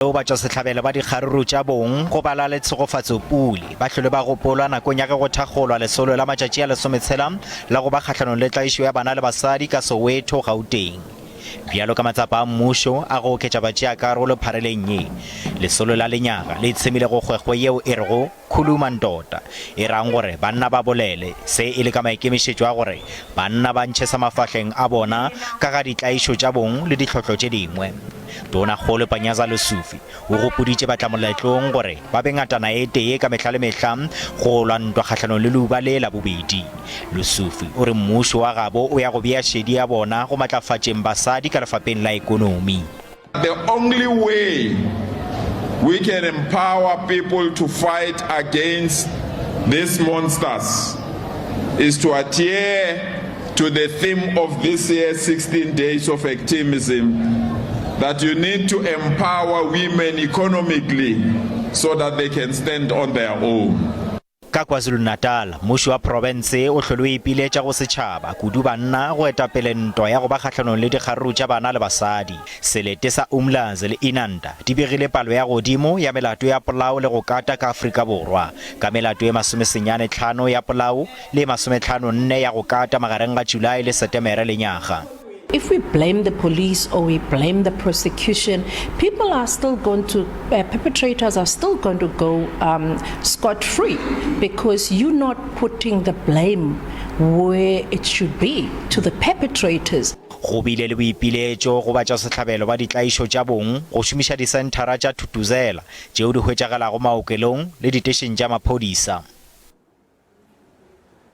Leo batšwasehlabelo ba dikgaruru tša bong go bala le Tshegofatso Pule ba hlole ba gopolwa nakong ya ge go thakgolwa lesolo la matšatši a lesometshela la go ba kgahlanong le tlaišo ya bana le basadi ka Soweto, Gauteng. Bjalo ka matsapa a mmušo a go oketša batšeakarolo phareleng ye, lesolo la lenyaga le itshemile go kgwekgwe yeo e rego Khuluma Ndoda, e rang gore banna ba bolele, se e le ka maikemišetšo a gore banna ba ntšhe sa mafahleng a bona ka ga ditlaišo tša bong le ditlhohlo tše dingwe. Tonakgolo Panyaza Lesufi o gopoditše batlamoletlong gore ba be ngatana e tee ka mehla le mehla go lwa ntwa kgahlanong le leuba le la bobedi. Lesufi o re mmušo wa gabo o ya go bea šedi ya bona go matlafatšeng basadi ka lefapeng la ekonomi. The only way we can empower people to fight against these monsters is to adhere to the theme of this year's 16 Days of Activism that you need to empower women economically so that they can stand on their own. Ka KwaZulu-Natal, mmušo wa profense o hlole o ipiletša go setšhaba, kudu banna, go eta pele ntwa ya go ba kgahlanong le dikgaruru tša bana le basadi. Selete sa Umlazi le Inanda di begile palo ya godimo ya melato ya polao le go kata ka Afrika Borwa, ka melato e masomesenyane tlhano ya polao le e masometlhano nne ya go kata magareng ga Julae le Setemere lenyaga. If we blame the police or we blame the prosecution, people are still going to, uh, perpetrators are still going to go um, scot free because you're not putting the blame where it should be to the perpetrators. Go bile le boipiletšo go batšwasehlabelo ba ditlaišo tša bong go šomiša disenthara tša Thuthuzela tšeo di hwetšagalago maokelong le ditešeng tša maphodisa.